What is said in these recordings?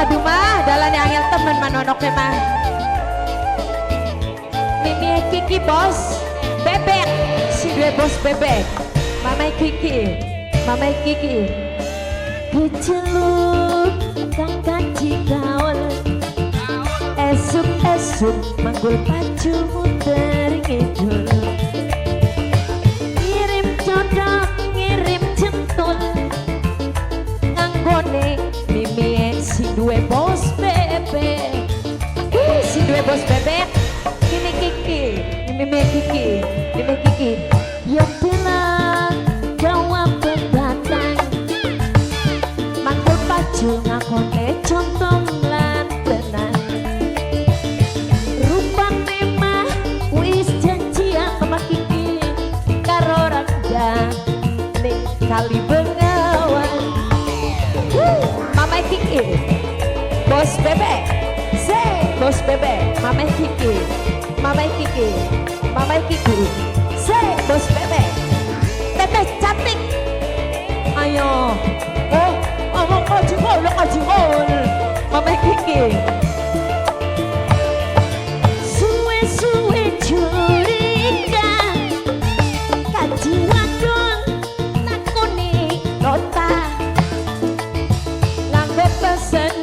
Aduh mah, dalane angel temen manonoke mah. Mimi Kiki bos bebek, si duwe bos bebek. Mama Kiki, Mama Kiki. Keceluk kang kaji gaul, esuk-esuk manggul pacu muter ngidul. Ngirim codok, ngirim centul, nganggone mimi si duwe bos bebek. Si duwe bos bebek. Mimi Kiki, Mimi Kiki, Mimi Kiki. Yang bilang jawab pendatang, manggul pacu ngakone contoh lan tenang. Rupane mah wis janjian sama Kiki karo Rangga ning kali Bengawan. Mama Kiki, bos bebek, se bos bebek, Mama Kiki, Mama Kiki, Mama Kiki, se bos bebek, teteh cantik. Ayo, oh, ngomong ngajingol, ngajingol, Mama Kiki. Suwe-suwe curiga, kaji wadon nakoni nota, nganggo pesen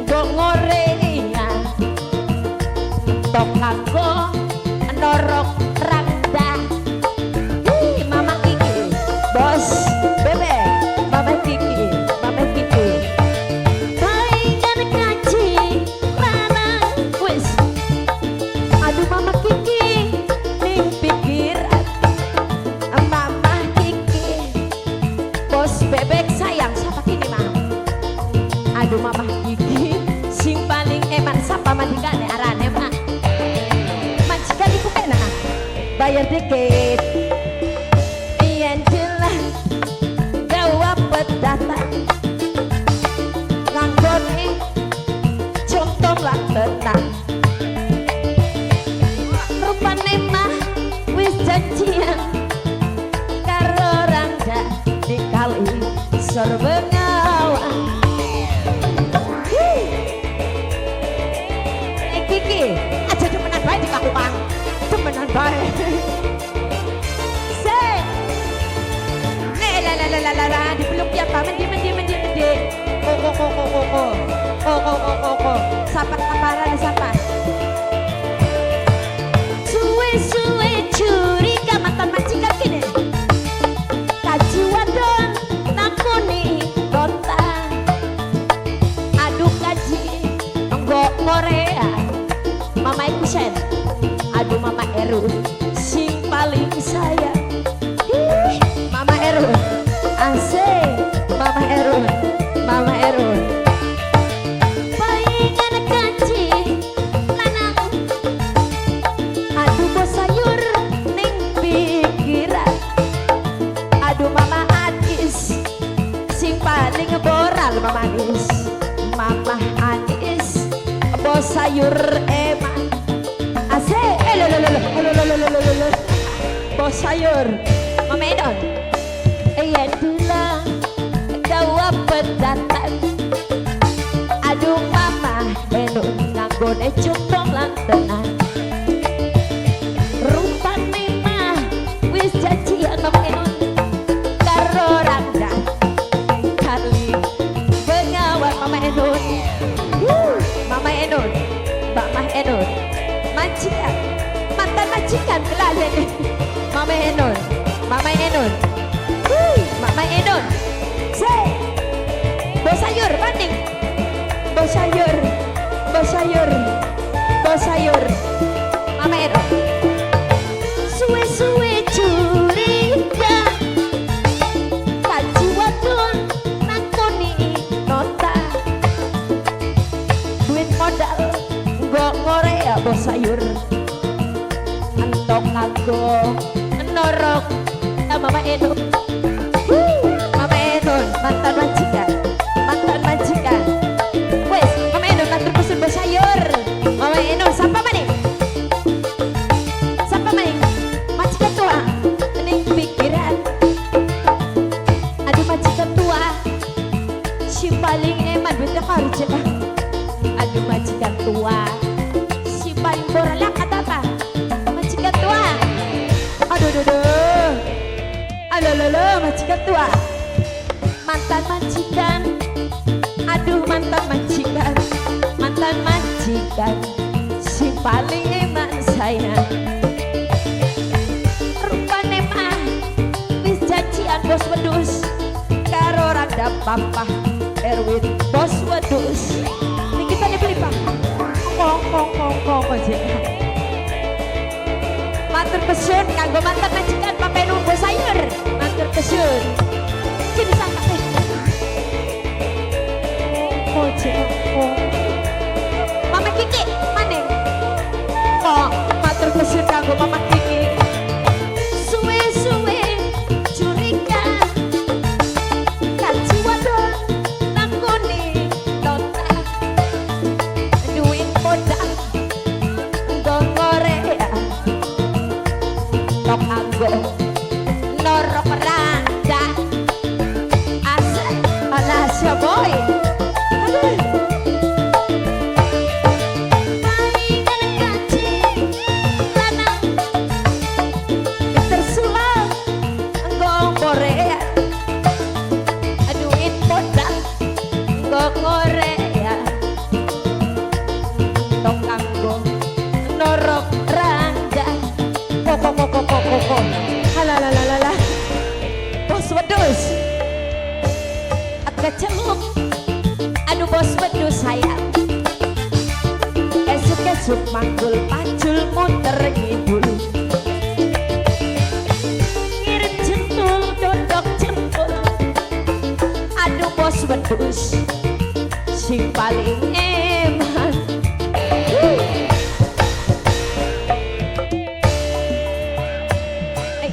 nggo ngorea, tok kanggo norok rangda. Hi, Mama Kiki, bos bebek, Mama Kiki, Mama Kiki. Palingan kaji lanang wis. Aduh Mama Kiki ning pikiran. Mama Kiki, bos bebek sayang siapa kini mah? Aduh Mama Kiki sing paling eman sapa majikane arane mah? Majikan iku kena bayar dikit. Yen jelas jawab pendatang, nganggone contoh lah tenang. Rupane mah wis janjian karo Rangga di kali Sor Bengawan. Eh Kiki, aja demenan bae di kaku kang. Demenan bae. Se. La la la la la la, dipeluk ya pa, mendi mendi mendi mendi. Koko koko koko. Koko koko koko. Sapa kaparan sapa. Suwe-suwe curiga mantan majikan kini. Kaji wadon nakoni ronta. Aduh kaji nggo ngorea. Mama Ikusen. Aduh Mama Eru sing paling sayang. Ih, Mama Eru. Asik, Mama Eru. Mama Eru. Palingan kaji lanang. Aduh bos sayur ning pikiran. Aduh Mama Anis sing paling boral Mama Anis. Mama Anis bos sayur eman. Asik, eh lo lo lo lo lo lo lo lo lo. Bos sayur Mama Edon. Yen bilang jawab pendatang. Aduh Mama Enun nganggone cumpong lan tenang. Rupane mah wis janjian Mama Enun karo Rangga kali Bengawan. Mama Enun. Wuh, Mama Enun, Mama Enun, majikan, mantan majikan kelalen. Mama Enun, Mama Enun. Wuh, Mama Enun. Se. Bos sayur maning. Bos sayur, bos sayur, bos sayur. Mama Enun. Suwe-suwe curiga, kaji wadon nakoni nota, duit modal nggo ngorea bos sayur, entok nganggo norok. Mama Enun. Mama Enun mantan majikan, mantan majikan. Wes Mama Enun matur pesen bos sayur. Mama Enun sapa maning? Sapa maning? Majikan tua ning pikiran. Aduh majikan tua si paling eman duitnya kerja. Halo lo lo, majikan tua. Mantan majikan. Aduh, mantan majikan. Mantan majikan sing paling eman sayang. Rupane mah wis janjian bos wedus karo randa Papa Erwin, bos wedus. Ini kita dibeli, Pak. Kong kong kong kong aja. Matur kesun kanggo mantan majikan Papa Nunggu sayur. Matur kesun. Kini sampai. Oje, oh. Mama Kiki, mana? Kok matur kesun kanggo Mama Kiki. Suwe-suwe curiga. Kaji wadon nakoni nota. Duit modal nggo Korea. Tok anggo norok randa. Asik, alas ya boy. Aduh. Palingan kaji lanang tersulap nggo Korea. Duit modal nggo Korea. Tok anggo norok randa. Kok kok kok kok kok kok. Halalala. Bos wedus. Keceluk. Aduh, bos wedus sayang. Esuk-esuk manggul pacul muter ngidul. Ngirit jentul dodok jempol. Aduh, bos wedus sing paling eman.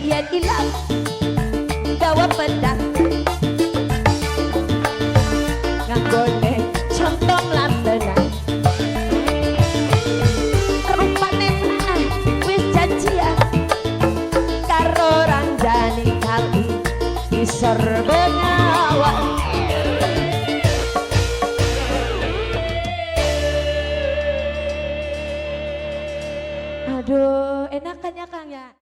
Yen ilang